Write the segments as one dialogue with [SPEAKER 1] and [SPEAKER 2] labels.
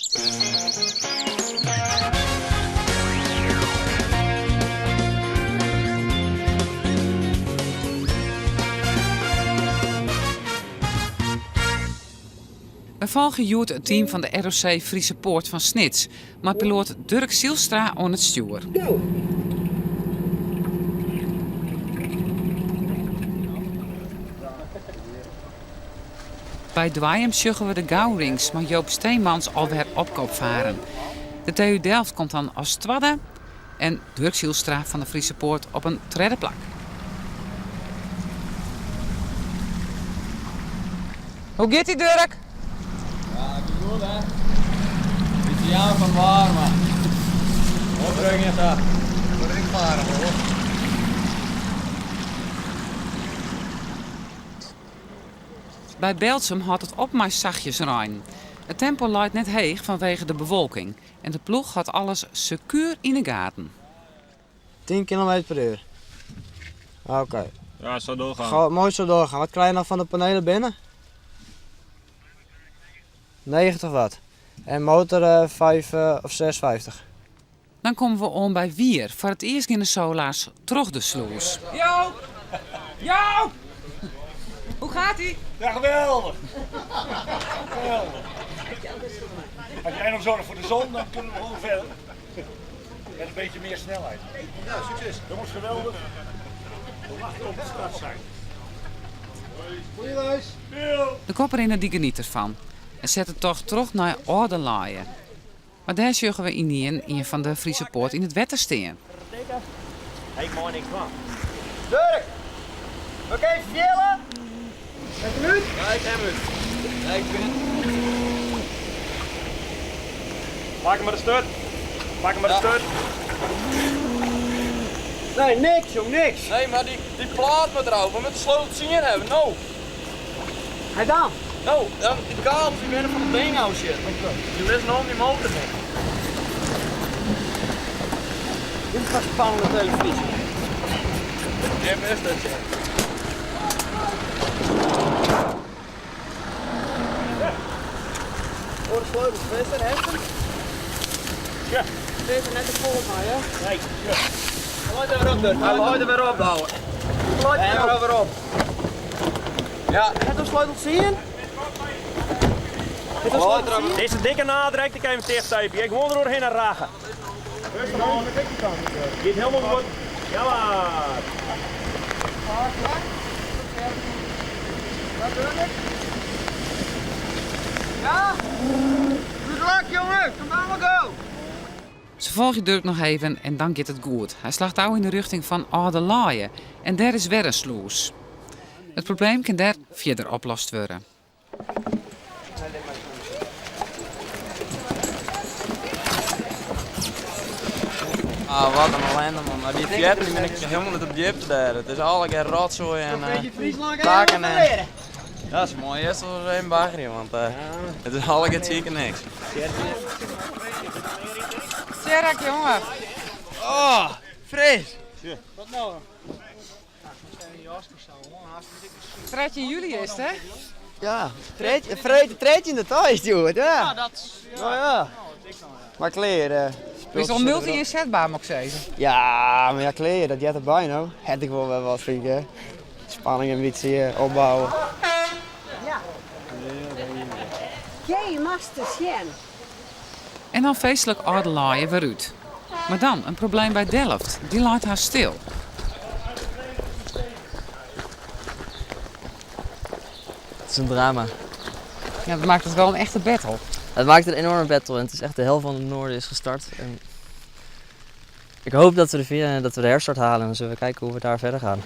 [SPEAKER 1] Wy folgje hjoed it team fan de ROC Friese Poort fan Snits, mei piloat Durk Zylstra oan it stjoer. By Doanjum sjogge we de Gourings mei Joop Steemans alwer op kop faren. De TU Delft komt dan as twadde en Durk Zylstra fan de Friese Poort op in tredde plak. Hoe giet it, Durk?
[SPEAKER 2] Ja, it giet goed hè. Bytsje jammer fan it waar, mar opdrukking en sa. Wurdt ek varen hoor.
[SPEAKER 1] By Berltsum hâldt it op mei sachtjes reinen. It tempo leit net heech fanwege de bewolking en de ploech hat alles sekuer yn 'e gaten.
[SPEAKER 3] 10 kilometer per uur. Oké.
[SPEAKER 4] Ja, zo doorgaan.
[SPEAKER 3] Gewoon mooi zo doorgaan. Wat krijg je nou van de panelen binnen? 90 watt. En motor uh, 5 uh, of 650.
[SPEAKER 1] Dan komme we oan by Wier. Foar it earst gean de Solars troch de slûs. Joop! Joop! Hoe gaat ie?
[SPEAKER 5] Ja, geweldig! Geweldig. Als jij nog zorgt voor de zon, dan kunnen we gewoon verder. Met een beetje meer snelheid. Ja, succes. Jongens, geweldig. We wachten op de start zijn.
[SPEAKER 3] Goeie reis.
[SPEAKER 1] De koprinner dy geniet derfan en set de tocht troch nei Alde Leie. Mar dêr sjogge we ynienen ien fan de Friese Poort yn it wetter stean.
[SPEAKER 5] Ik mei niks dwaan.
[SPEAKER 3] Durk! We kinne fiele! Heb je hem út?
[SPEAKER 2] Ja, ik heb hem út. Ja, ik bin.
[SPEAKER 5] Pak hem maar de sturt. Pak hem maar de sturt.
[SPEAKER 3] Nee, niks jong, niks.
[SPEAKER 2] Nee, maar die, die plaat moet erop. We moeten de sleutel zien hebben. No.
[SPEAKER 3] Hij dan?
[SPEAKER 2] No, dan die kabels die binnen van het ding af zitten. Die liggen om die motor heen.
[SPEAKER 3] Dit is spannende televisie.
[SPEAKER 2] Jim is dat, ja.
[SPEAKER 3] Oor de sleutels, best en hechten.
[SPEAKER 5] Ja.
[SPEAKER 3] Dit is net de vol mij, hè?
[SPEAKER 5] Nee, ja.
[SPEAKER 2] Gooi er weer op, Dirk. Hij gooit er weer op, ouwe.
[SPEAKER 3] Gooi
[SPEAKER 2] er weer op. Ja.
[SPEAKER 3] Het de sleutel zien? Het de sleutel zien?
[SPEAKER 5] Deze dikke nadruk, die kan je hem dicht Ik gewoon er doorheen en ragen. Gaat helemaal goed. Ja maar.
[SPEAKER 3] Ja? Good luck, jongen. Kom maar, go.
[SPEAKER 1] Se folgje Durk noch even en dan giet it goed. Hy slacht ôf yn de rjochting fan Alde Leie en dêr is wer in slûs. It probleem kin dêr fierder oplost wurde.
[SPEAKER 2] Ah, wat in ellende man. Maar die fearten die bin ik helemaal net op djipte dêr. It is allegear rotsoai en takken en... Ja, dat is mooi. Eerst wel eens even baggerje, want uh, het is allegear tsjinke niks.
[SPEAKER 1] Tjerk, jongen.
[SPEAKER 2] Oh, fris.
[SPEAKER 3] Wat nou?
[SPEAKER 1] 13 juli is het, hè?
[SPEAKER 3] Ja, 13e thuis, joh. Ja.
[SPEAKER 2] Ja, dat is...
[SPEAKER 3] Nou ja. Maar kleer. Uh,
[SPEAKER 1] is al multi-inzetbaar, moet ik zeggen.
[SPEAKER 3] Ja, maar ja, kleer, dat jet erbij nou. Het ik wel wel wat, vind ik. Hè. Spanning een beetje opbouwen.
[SPEAKER 6] Ja. Jij mag te zien.
[SPEAKER 1] En dan feestlik Alde Leie wer út. Mar dan in probleem by Delft. Dy leit hast stil.
[SPEAKER 7] Het is een drama.
[SPEAKER 1] Ja, dat maakt het wel een echte battle.
[SPEAKER 7] Het maakt een enorme battle en het is echt de hel van het noorden is gestart. En ik hoop dat we de, dat we de herstart halen en dan zullen we kijken hoe we daar verder gaan.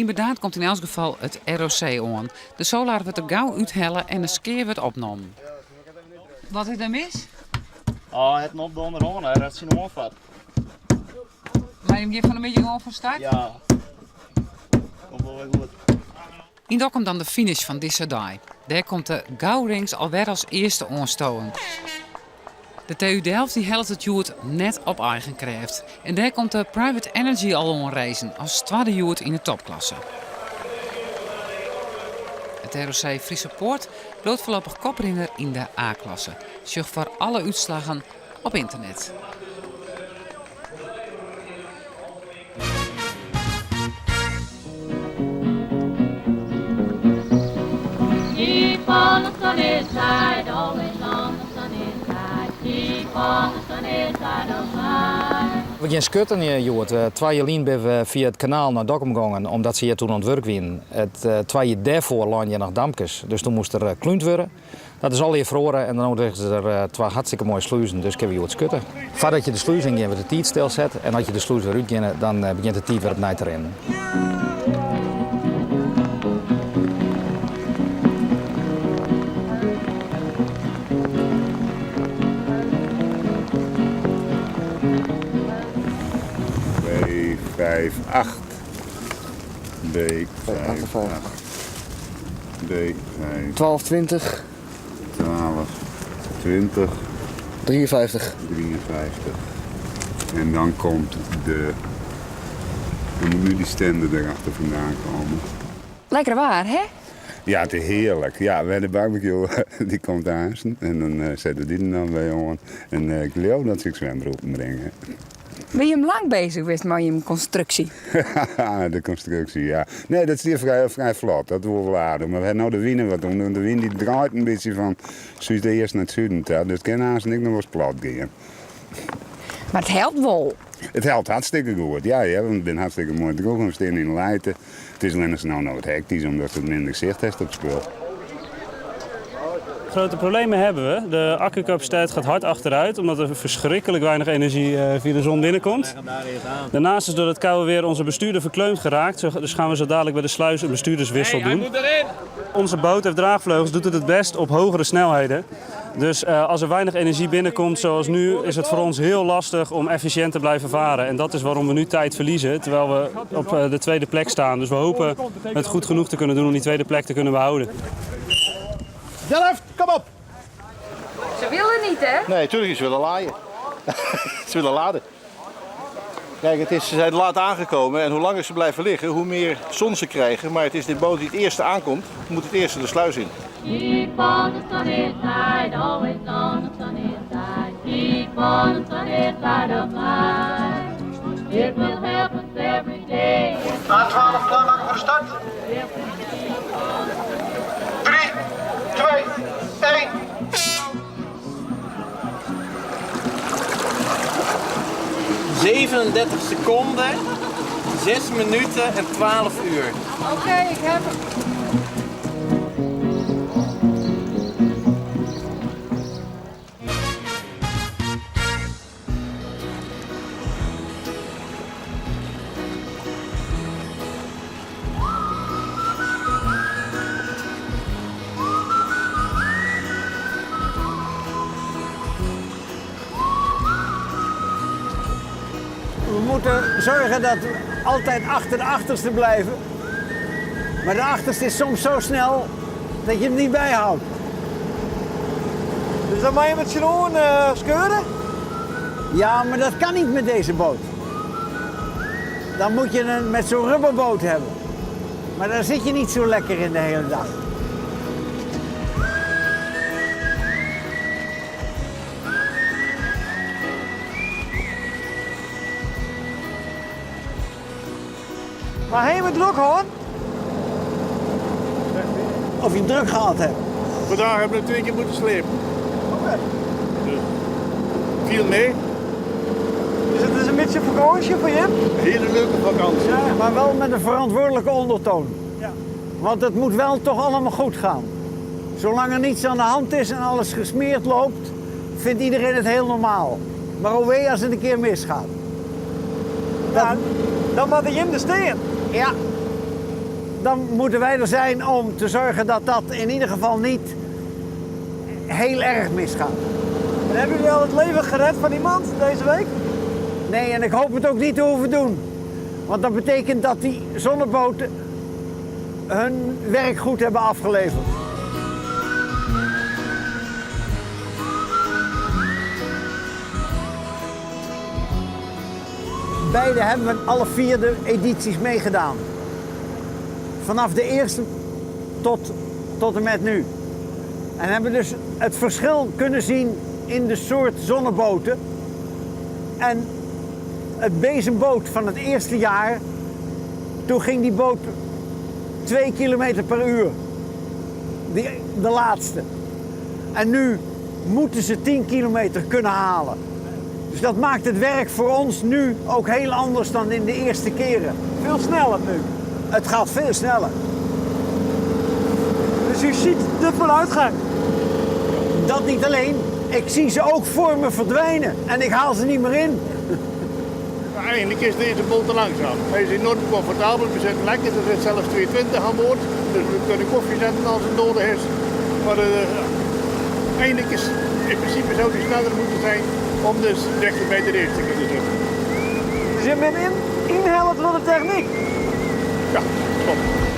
[SPEAKER 1] Yn Burdaard komt yn elts gefal it ROC oan. De Solar wurdt der gau úthelle en de skea wurdt opnommen. Wat is der mis?
[SPEAKER 4] Oh, het op de onderhân, hij redt zijn oanfat.
[SPEAKER 1] Mar jim gean fan 'e middei gewoan fan start?
[SPEAKER 4] Ja. Komt wol wer goed.
[SPEAKER 1] Yn Dokkum dan de finish fan dizze dei. Dêr komt de Gourings alwer as earste oanstowen. De TU Delft dy hellet it hjoed net op eigen krêft. En dêr komt de Private Energy al oanracen as twadde hjoed yn de topklasse. It ROC Friese Poort bliuwt foarlopich koprinner yn de A-klasse. Sjoch foar alle útslaggen op ynternet.
[SPEAKER 8] Keep on the sunny side, always on the sunny side. Keep on the sunny side of life.
[SPEAKER 9] We gean skutten hjoed. Twa jier lyn binne we fia it kanaal nei Dokkum gongen omdat se hjir toen oan it wurk wienen. It twa jier dêrfoar leinen hjir noch damkes, dus toen moast der klúnd wurde. Dat is allegear feroare en no lizze der twa hartstikke moaie sluzen, dus kinne we hjoed skutte. Foardat je de slûs yn gean wurdt de tiid stilset en as je de slûs wer útgeane dan begjint de tiid wer opnij te rinnen.
[SPEAKER 10] B 5 8 B 5 8 B 5
[SPEAKER 3] 12 20.
[SPEAKER 10] 12 20.
[SPEAKER 3] 53.
[SPEAKER 10] 53. En dan komt de. Dan moet nu die stender erachter vandaan komen.
[SPEAKER 11] Lekker waar, hè?
[SPEAKER 10] Ja, it is hearlik. Ja, wer de barbecue dy komt aansten en dan eh, sette dy der dan by oan. En eh, ik leau dat se ek zwembroeken bringe.
[SPEAKER 11] Binne jim lang bezig west mei jim konstruksje?
[SPEAKER 10] de konstruksje, ja. Nee, dat stiet frij, frij flot. Dat wol wol aardich. Mar we ha no de wyn wat ûnder. De wyn dy draait in bytsje fan súdeast nei it suden ta. Dus it kin aansten ek noch wolris plat gean.
[SPEAKER 11] Mar it helpt wol.
[SPEAKER 10] It helpt hartstikke goed, ja, ja, want it bin hartstikke moai drûch en we stean yn de lijte. It is allinnich no noch wat hektysk omdat it minder sicht hast op it spul.
[SPEAKER 12] Grote problemen hebben we. De accucapaciteit gaat hard achteruit omdat er verschrikkelijk weinig energie eh, via de zon binnenkomt. Daarnaast is door het koude weer onze bestuurder verkleumd geraakt. Dus gaan we zo dadelijk bij de sluis een bestuurderswissel doen. Onze boot heeft draagvleugels, doet het het best op hogere snelheden. Dus eh, als er weinig energie binnenkomt zoals nu, is het voor ons heel lastig om efficiënt te blijven varen. En dat is waarom we nu tijd verliezen, terwijl we op eh, de tweede plek staan. Dus we hopen het goed genoeg te kunnen doen om die tweede plek te kunnen behouden.
[SPEAKER 5] Delft, kom op!
[SPEAKER 11] Ze willen niet, hè?
[SPEAKER 5] Nee, tuurlijk, ze willen laaien. ze willen laden. Kijk, het is, ze zijn laat aangekomen en hoe langer ze blijven liggen, hoe meer zon ze krijgen. Maar het is de boot die het eerste aankomt, moet het eerste de sluis in.
[SPEAKER 8] Keep on the sunny side, always on the sunny side. Keep on the sunny side of life. It will help us every day.
[SPEAKER 5] A12 klaarmaken voor de start. 3, 2, 1.
[SPEAKER 2] 37 seconden, 6 minuten en 12 uur.
[SPEAKER 11] Oké, ik heb hem.
[SPEAKER 13] We moeten zorgen dat we altijd achter de achterste blijven. Maar de achterste is soms zo snel dat je hem niet bijhoudt.
[SPEAKER 3] Dus dan mag je met z'n uh, skeuren?
[SPEAKER 13] Ja, maar dat kan niet met deze boot. Dan moet je een met zo'n rubberboot hebben. Maar daar zit je niet zo lekker in de hele dag.
[SPEAKER 3] Maar helemaal druk hoor.
[SPEAKER 13] Of je druk gehad hebt.
[SPEAKER 5] Vandaag hebben we twee keer moeten slepen. Oké. Dus viel mee.
[SPEAKER 3] Dus het is een beetje vakantie voor je?
[SPEAKER 5] Een hele leuke vakantie.
[SPEAKER 13] Ja, maar wel met een verantwoordelijke ondertoon.
[SPEAKER 3] Ja.
[SPEAKER 13] Want het moet wel toch allemaal goed gaan. Zolang er niets aan de hand is en alles gesmeerd loopt, vindt iedereen het heel normaal. Maar oh wee als het een keer misgaat.
[SPEAKER 3] Ja, dan moet de Jim er steen.
[SPEAKER 13] Ja. Dan moeten wij er zijn om te zorgen dat dat in ieder geval niet heel erg misgaat.
[SPEAKER 3] En hebben jullie al het leven gered van iemand deze week?
[SPEAKER 13] Nee, en ik hoop het ook niet te hoeven doen. Want dat betekent dat die zonneboten hun werk goed hebben afgeleverd. Beide hebben we alle vier de edities meegedaan. Vanaf de eerste tot tot en met nu. En hebben dus het verschil kunnen zien in de soort zonneboten. En het bezemboot van het eerste jaar, toen ging die boot 2 kilometer per uur. Die, de laatste. En nu moeten ze 10 kilometer kunnen halen. Dus dat maakt het werk voor ons nu ook heel anders dan in de eerste keren.
[SPEAKER 14] Veel sneller nu.
[SPEAKER 13] Het gaat veel sneller.
[SPEAKER 14] Dus u ziet de vooruitgang.
[SPEAKER 13] Dat niet alleen, ik zie ze ook voor me verdwijnen en ik haal ze niet meer in.
[SPEAKER 5] Eigenlijk is deze boot te langzaam. Hij is enorm comfortabel, we zitten lekker, er zit zelfs 220 aan boord. Dus we kunnen koffie zetten als het nodig is. Maar eh, eigenlijk is, in principe zou die sneller moeten zijn om dus dichter bij de race te kunnen zitten.
[SPEAKER 14] Dus je bent in, inhelend van de techniek.
[SPEAKER 5] Ja, klopt.